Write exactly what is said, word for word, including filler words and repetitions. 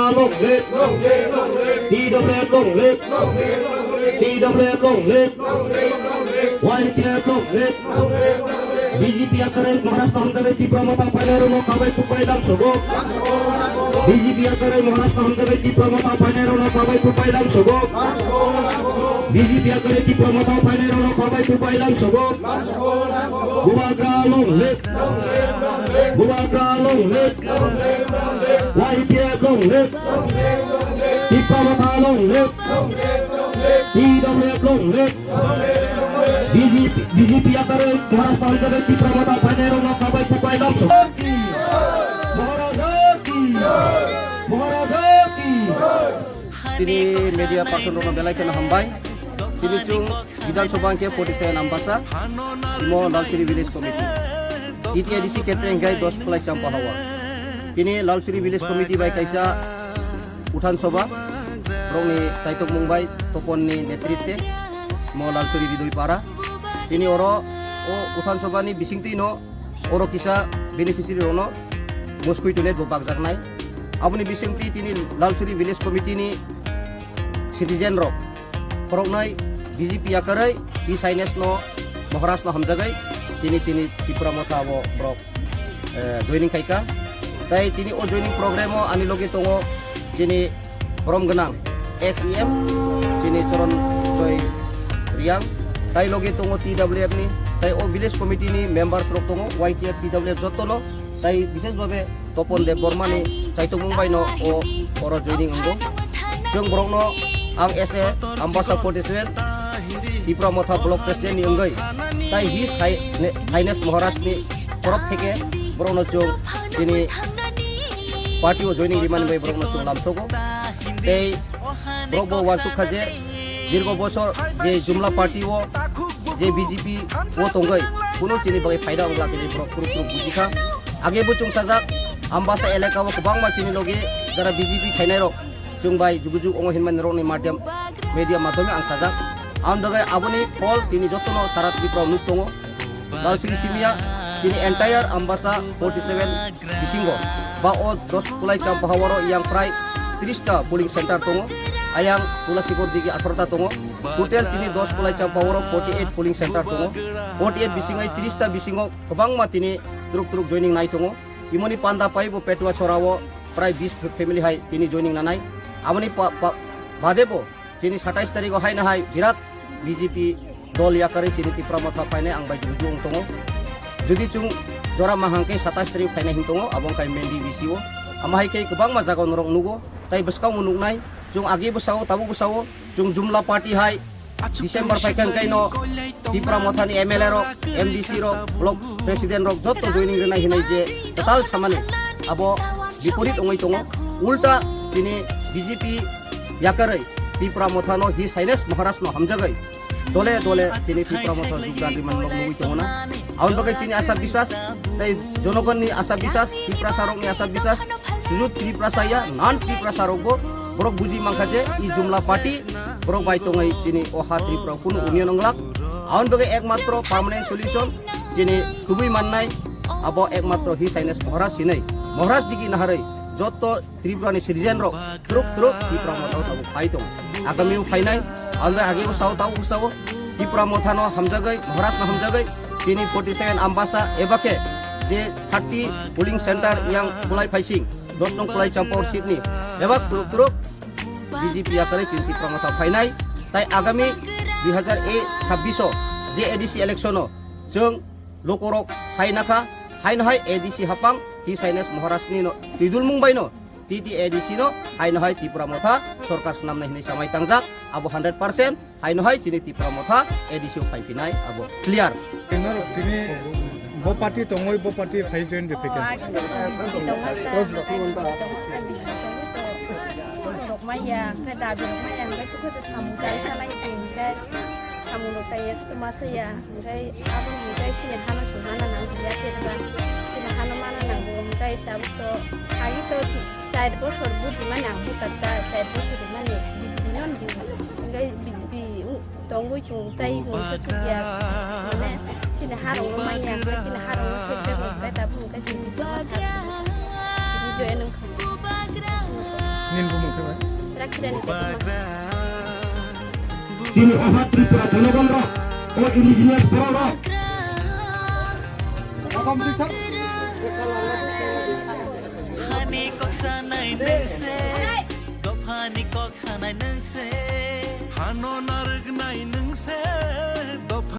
Long live! T W F long live! T W F long live! Y T F long live! B J P yakarwi Maharashtra hamjakgwi Tipra Motha phainairokno kabai kubai lam sogo. B J P yakarwi Maharashtra hamjakgwi Tipra Motha phainairokno kabai kubai lam sogo. B J P yakarwi Tipra Motha phainairokno kabai kubai lam sogo. Bubagra long live! Bubagra long live! Y T F long live! Tipra Motha long live! T W F long live! B J P, B J P yakarwi Maharashtra hamjakgwi Tipra Motha phainairokno kabai kubai lam sogo. Maharaja ki! Maharaja ki! Tini media person rokno belai kheno hambai. Tini chwng Bidhan Sabha hwnkhe forty seven Ambasa, imo Lalsuri Village Committee. T T A D C khetre hwnkhe dos Khulai Champa Hawa. Tini Lalsuri Village Committee bai kaisa Uthan Sabha, borokni chaitokmung bai Toponni netritwe, imo Lalsuri Ridoi Para. Tini oro o Uthan Sabha ni bisingtwi no oro kisa beneficiary rokno muskui tonwi bo bakjaknai. Aboni bisingtwi tini Lalsuri Village Committee ni citizen rok khoroknwi B J P yakarwi His Highness no Maharaj no hamjagwi tini tini Tipra Motha o borok, eh, joining khaika. Tai tini o joining program o ani logi tongo chini borom gwnang S E M chini Choron Joy Riang, tai logi tongo T W F ni, tai o village committee ni members rok tongo, Y T F, T W F jotono, tai bishesh bhabe Topon Deb Bormani chaitokmung bai no o oro joining wngo. Chwng borokno ang as a Ambasa forty seven Tipra Motha Block President ni wngwi tai His High-, Highness Maharaj ni torof theke borokno chwng chini party o joining rimani bai borokno chwng lamsogo. Tei borok bo uansuk kha je dirgo bosor je Jumla party o je B J P o tongwi kuno chini bagwi phaida wngla tini borok kuruk kuruk buji kha. Age bo chwng sajak, Ambasa elaka o kwbangma chini logi jara B J P khainai rok chwng bai jugu jugu ongo hinmani rokni media, media madhyome ang sajak. Ang dogai aboni phol tini jotono sara Tripura o nuk tongo. Lalsuri Simia chini entire Ambasa forty seven bisingo ba o dos Khulai Champa Hawa ro yang prai tris ta polling center tongo. Ayang Tulasikor digi atharo ta tongo. Total chini dos Khulai Champa Hawa ro forty eight polling center tongo. Forty eight bisingo tris ta bisingo kwbangma tini truk truk joining nai tongo. Imoni panda pai bo Petua Chora o prai bis family hai tini joining nanai. Aboni pa-, pa-, bade bo chini satais tarikh o haino hai birat B J P dol yakarwi chini Tipra Motha phainai ang bai juju wng tongo. Jodi chwng jora mahang khe satais tarikh phainai hin tongo, abo wngkha Mendi B C o. Amo hai khe kwbangma jaga norok nugo, tai bwskango nuknai. Chwng age bwsao, tabuk bwsao, chwng Jumla party hai December phaikha hwnkhe no Tipra Mothani M L A rok, M D C rok, block president rok jotto joining rwnai hinwi je kwtal samani abo biporit wngwi tongo. Ulta tini B J P yakarwi Tipra Mothano His Highness Maharaj no hamjagwi dole dole tini Tipra Motha jogdan rimani nok nugwi tongo na. Aboni bagwi chini asha biswas tei jonogonni asha biswas, Tiprasa rokni asha biswas, Sujud Tiprasa ya, non Tiprasa rokbo borok buji mankha je i Jumla party borok bai tongwi chini o ha Tripura kunu union wnglak. Aboni bagwi ekmatro permanent solution chini tubui mannai abo ekmatro His Highness Maharaj hinwi. Maharaj digi naharwi jotto Tripura ni citizen rok truk truk Tipra Motha o tabuk phai tong. Agami o phainai, aboni bagwi age bwsao tabuk bwsao Tipra Mothano hamjagwi, Maharaj no hamjagwi, chini forty seven Ambasa eba khe je thirty polling center yang Khulai Phaising, dos nong Khulai Champur seat ni eba truk truk B J P yakarwi chini Tipra Motha phainai. Tai agami dui hazar sabbish o je A D C election o chwng lokorok sai nakha, haino hai A D C hapang His Highness Maharaj ni no twidulmung bai no T T A D C no haino hai Tipra Motha sorkar swnamnai hinwi samai tangjak, abo hundred percent haino hai chini Tipra Motha A D C o phai phinai abo clear. Tini bo party tongoi bo party phai join de phai kha. Rok maya, khe dabi rok maya, khe khe samung chai salai, khe samung rok chai, khe ma saya. Hingke abo hingke chini hano chwng mana nang ya kherba. Chini hano mana nango hingke tabuk to agi to char bosor buji mani ang bukat ta char bosor mani B J P non di. Hingke B J P tongwi chwng tai hingke chukya. Mane chini harong no manya hingke chini harong no kherba hingke tabuk hingke chini buji mani. Chini join wngkha. Nini bumung khe bai? Rakhirani. Chini oha Tripura jonogon rok, o indigenous borok rok. Hani kok sanai nengse, dophani kok sanai nengse. Hano narwknai nengse, dopha